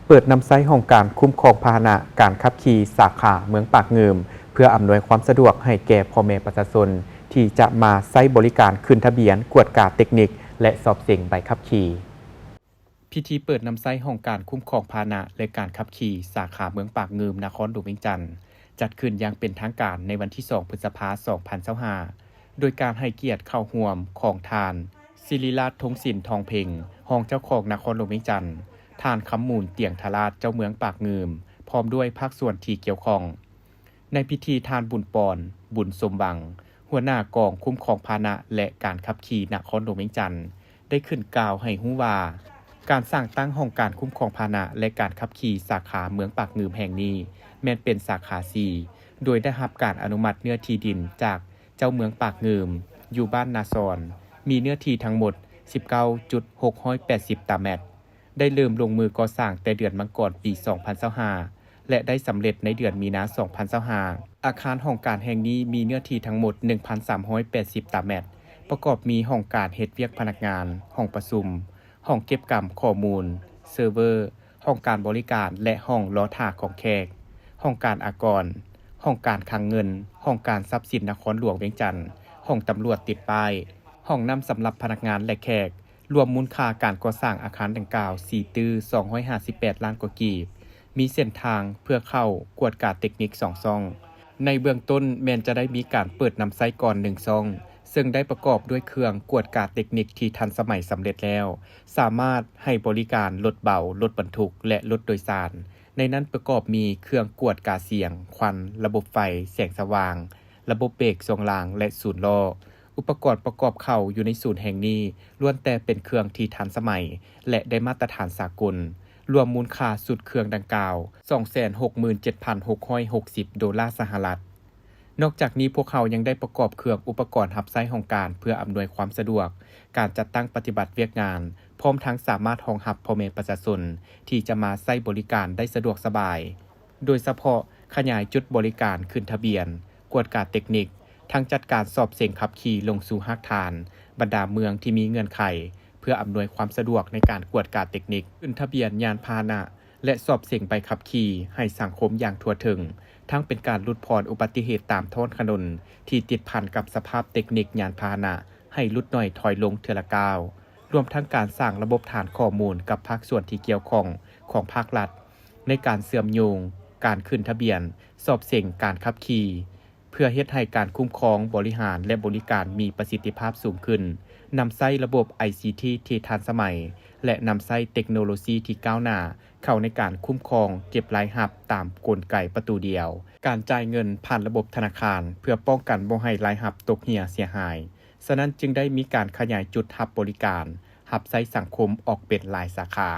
ເປີດນຳໃຊ້ຫ້ອງການຄຸ້ມຄອງພາຫະນະການຂັບຂີ່ສາຂາເມືອງປາກງື່ມ ເພື່ອອຳນວຍຄວາມສະດວກໃຫ້ແກ່ພໍ່ແມ່ປະຊາຊົນທີ່ຈະມາໃຊ້ບໍລິການຂຶ້ນທະບຽນ, ກວດກາເຕັກນິກ ແລະ ສອບເສັງໃບຂັບຂີ່. ພິທີເປີດນຳໃຊ້ຫ້ອງການຄຸ້ມຄອງພາຫະນະ ແລະ ການຂັບຂີ່ສາຂາເມືອງປາກງື່ມ ນະຄອນຫຼວງວຽງຈັນ ຈັດຂຶ້ນຢ່າງເປັນທາງການໃນວັນທີສອງ ພຶດສະພາ ສອງພັນຊາວຫ້າ ໂດຍການໃຫ້ກຽດເຂົ້າຮ່ວມຂອງທ່ານ ສິລິລາດ ທົງສິນ ທອງເພັງ ຮອງເຈົ້າຄອງນະຄອນຫຼວງວຽງຈັນ, ທ່ານ ຄຳມູນ ຕຽງທະລາດ ເຈົ້າເມືອງປາກງື່ມ ພ້ອມດ້ວຍພາກສ່ວນທີ່ກ່ຽວຂ້ອງ. ໃນພິທີ ທ່ານ ບຸນປອນ ບຸນສົມຫວັງ ຫົວໜ້າກອງຄຸ້ມຄອງພາຫະນະ ແລະ ການຂັບຂີ່ນະຄອນຫຼວງວຽງຈັນ ໄດ້ຂຶ້ນກ່າວໃຫ້ຮູ້ວ່າ ການສ້າງຕັ້ງຫ້ອງການຄຸ້ມຄອງພາຫະນະ ແລະ ການຂັບຂີ່ສາຂາເມືອງປາກງື່ມແຫ່ງນີ້ ແມ່ນເປັນສາຂາສີ່ ໂດຍໄດ້ຮັບການອະນຸມັດເນື້ອທີ່ດິນຈາກເຈົ້າເມືອງປາກງື່ມ ຢູ່ບ້ານນາຊອນ ມີເນື້ອທີ່ທັງໝົດ ສິບເກົ້າຈຸດຫົກຮ້ອຍແປດສິບຕາແມັດ, ໄດ້ເລີ່ມລົງມືກໍ່ສ້າງແຕ່ເດືອນມັງກອນປີສອງພັນຊາວຫ້າ ແລະ ໄດ້ສຳເລັດໃນເດືອນມີນາສອງພັນຊາວຫ້າ. ອາຄານຫ້ອງການແຫ່ງນີ້ມີເນື້ອທີ່ທັງໝົດໜຶ່ງພັນສາມຮ້ອຍແປດສິບຕາແມັດ, ປະກອບມີຫ້ອງການເຮັດວຽກພະນັກງານ, ຫ້ອງປະຊຸມ, ຫ້ອງເກັບກຳຂໍ້ມູນ, ເຊີເວີ, ຫ້ອງການບໍລິການ ແລະ ຫ້ອງລໍຖ້າຂອງແຂກ, ຫ້ອງການອາກອນ, ຫ້ອງການຄັງເງິນ, ຫ້ອງການຊັບສິນນະຄອນຫຼວງວຽງຈັນ, ຫ້ອງຕຳຫຼວດຕິດປ້າຍ, ຫ້ອງນ້ຳສຳລັບພະນັກງານ ແລະ ແຂກ, ລວມມູນຄ່າການກໍ່ສ້າງອາຄານດັ່ງກ່າວ ສີ່ຕື້ສອງຮ້ອຍຫ້າສິບແປດລ້ານກວ່າກີບ, ມີເສັ້ນທາງເພື່ອເຂົ້າກວດກາເຕັກນິກສອງຊ່ອງ. ໃນເບື້ອງຕົ້ນແມ່ນຈະໄດ້ມີການເປີດນຳໃຊ້ກ່ອນໜຶ່ງຊ່ອງ, ເຊິ່ງໄດ້ປະກອບດ້ວຍເຄື່ອງກວດກາເຕັກນິກທີ່ທັນສະໄໝສຳເລັດແລ້ວ, ສາມາດໃຫ້ບໍລິການລົດເບົາ, ລົດບັນທຸກ ແລະ ລົດໂດຍສານ. ໃນນັ້ນປະກອບມີເຄື່ອງກວດກາສຽງ, ຄວັນ, ລະບົບໄຟ, ແສງສະຫວ່າງ, ລະບົບເບກຊ່ວງລ່າງ ແລະ ສູນລໍ້. ອຸປະກອນປະກອບເຂົ້າຢູ່ໃນສູນແຫ່ງນີ້ ລ້ວນແຕ່ເປັນເຄື່ອງທີ່ທັນສະໄໝ ແລະ ໄດ້ມາດຕະຖານສາກົນ, ລວມມູນຄ່າຊຸດເຄື່ອງດັ່ງກ່າວ ສອງແສນຫົກໝື່ນເຈັດພັນຫົກຮ້ອຍຫົກສິບໂດລາສະຫະລັດ. ນອກຈາກນີ້, ພວກເຮົາຍັງໄດ້ປະກອບເຄື່ອງອຸປະກອນຮັບໃຊ້ຫ້ອງການ ເພື່ອອຳນວຍຄວາມສະດວກການຈັດຕັ້ງປະຕິບັດວຽກງານ, ພ້ອມທັງສາມາດຮອງຮັບພໍ່ແມ່ປະຊາຊົນທີ່ຈະມາໃຊ້ບໍລິການໄດ້ສະດວກສະບາຍ. ໂດຍສະເພາະຂະຫຍາຍຈຸດບໍລິການຂຶ້ນທະບຽນ, ກວດກາເຕັກນິກ, ທັງຈັດການສອບເສັງຂັບຂີ່ລົງສູ່ຮາກຖານບັນດາເມືອງທີ່ມີເງື່ອນໄຂ ເພື່ອອຳນວຍຄວາມສະດວກໃນການກວດກາເຕັກນິກ, ຂຶ້ນທະບຽນຍານພາຫະນະ ແລະ ສອບເສັງໃບຂັບຂີ່ໃຫ້ສັງຄົມຢ່າງທົ່ວເຖິງ, ທັງເປັນການຫຼຸດຜ່ອນອຸບັດຕິເຫດຕາມທ້ອງຖະໜົນທີ່ຕິດພັນກັບສະພາບເຕັກນິກຍານພາຫະນະໃຫ້ຫຼຸດໜ້ອຍຖອຍລົງເທື່ອລະກ້າວ. ລວມທັງການສ້າງລະບົບຖານຂໍ້ມູນກັບພາກສ່ວນທີ່ກ່ຽວຂ້ອງຂອງພາກລັດ ໃນການເຊື່ອມໂຍງການຂຶ້ນທະບຽນ, ສອບເສັງການຂັບຂີ່, ເພື່ອເຮັດໃຫ້ການຄຸ້ມຄອງ, ບໍລິຫານ ແລະ ບໍລິການມີປະສິດທິພາບສູງຂຶ້ນ, ນຳໃຊ້ລະບົບໄອຊີທີທີ່ທັນສະໄໝ ແລະ ນຳໃຊ້ເຕັກໂນໂລຊີທີ່ກ້າວໜ້າເຂົ້າໃນການຄຸ້ມຄອງເກັບລາຍຮັບຕາມກົນໄກປະຕູດຽວ, ການຈ່າຍເງິນຜ່ານລະບົບທະນາຄານ ເພື່ອປ້ອງກັນບໍ່ໃຫ້ລາຍຮັບຕົກເຮ່ຍເສຍຫາຍ. ສະນັ້ນຈຶ່ງໄດ້ມີການຂະຫຍາຍຈຸດຮັບບໍລິການ ຮັບໃຊ້ສັງຄົມອອກເປັນຫຼາຍສາຂາ.